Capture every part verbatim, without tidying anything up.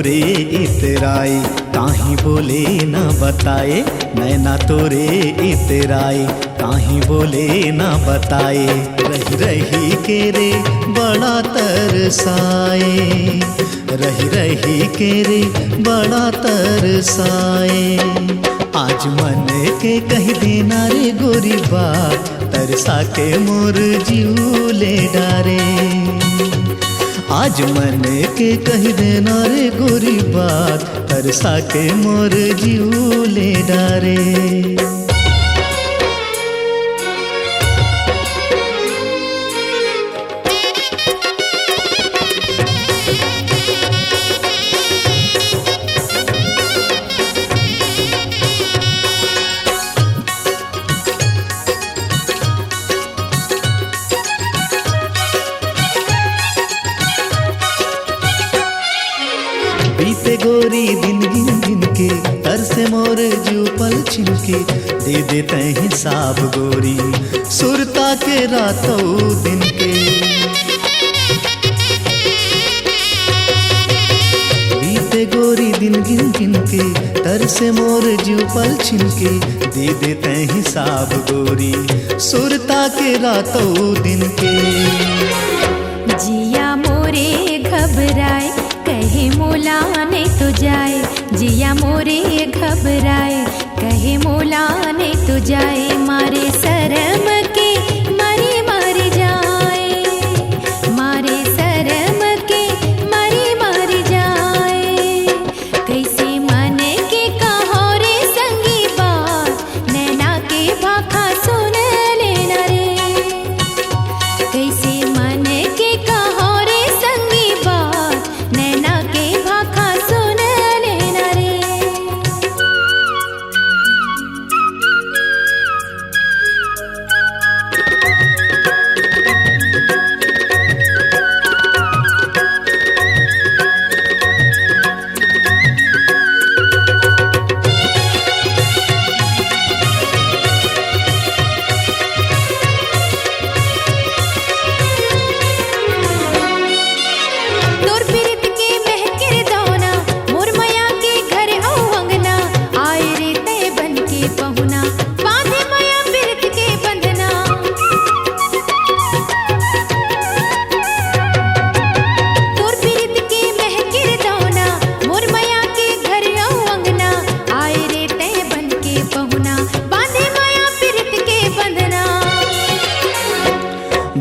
रे इतराए, काहीं बोले ना बताए, नैना तोरे इतराए, काहीं बोले ना बताए। रही रही के रे बड़ा तरसाए, रही रही के रे बड़ा तरसाए। आज मन के कहि देना रे गोरी बात, तरसा के मोर जीव ले डारे। आज मन के कहि देना रे गोरी बात, तरसा के मोर जीव ले डारे। बीते गोरी दिन गिन गिन के, तरसे मोर जीव पल छिन के, दे दे तैं हिसाब गोरी, सुरता के रातों दिन के। बीते गोरी दिन गिन गिन के, तरसे मोर जीव पल छिन के, दे दे तैं हिसाब गोरी, सुरता के रातों दिन के। जिया मोरे घबराए, कहे मोला नहीं तो जाए। जिया मोरे घबराए, कहे मोला नहीं तो जाए। मारे शरम के मरी मर जाए, मारे शरम के मरी मर जाए। कैसे मन के कहो रे संगी बात, नैना के भाखा सुन लेना रे। कैसे मन के कहो रे संगी बात, नैना के भाखा सुन लेना रे। तोर पीरित के महकिर दौना, मोर मया के घर अउ अंगना, आए रे तैं बन के पहुना, बांधे मया पीरित के बंधना। तोर पीरित के महकिर दौना, मोर मया के घर अउ अंगना, आए रे तैं बन के पहुना, बांधे मया पीरित के बंधना।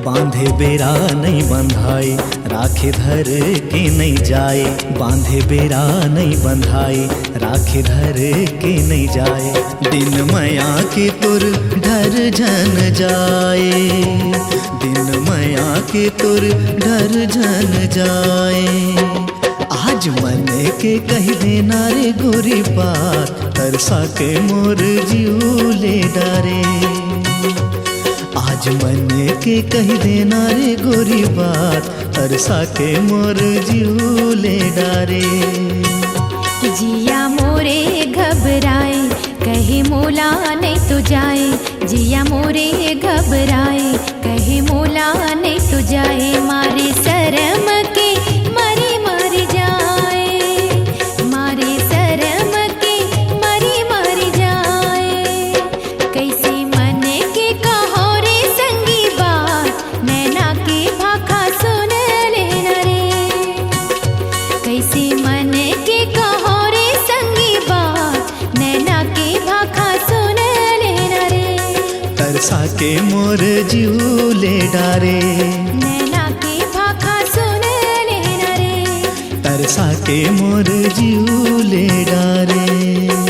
बांधे बेरा नहीं बंधाए, राखे धर के नहीं जाए। बांधे बेरा नहीं बंधाए, राखे धर के नहीं जाए। दिन मया के तोर ढर झन जाए, दिन मया के तोर ढर झन जाए। आज मन के कहि देना रे गोरी बात, तरसा के मोर जीव ले डारे। आज मन के कहि देना रे गोरी बात, तरसा के मोर जीव ले डारे। जिया मोरे घबराए, कहे मोला नहीं तो जाए। जिया मोरे घबराए, कहे मोला नहीं तो जाए। मारे शरम के मरी मर जाए, मारे शरम के मरी मर जाए। कैसे मन के कहो रे संगी बात, नैना के भाखा सुन लेना रे। कैसे मन के कहो रे संगी बात, नैना के भाखा सुन लेना रे। तरसा के मोर जीव ले डारे। नैना के भाखा सुन लेना रे। तरसा के मोर जीव ले डारे।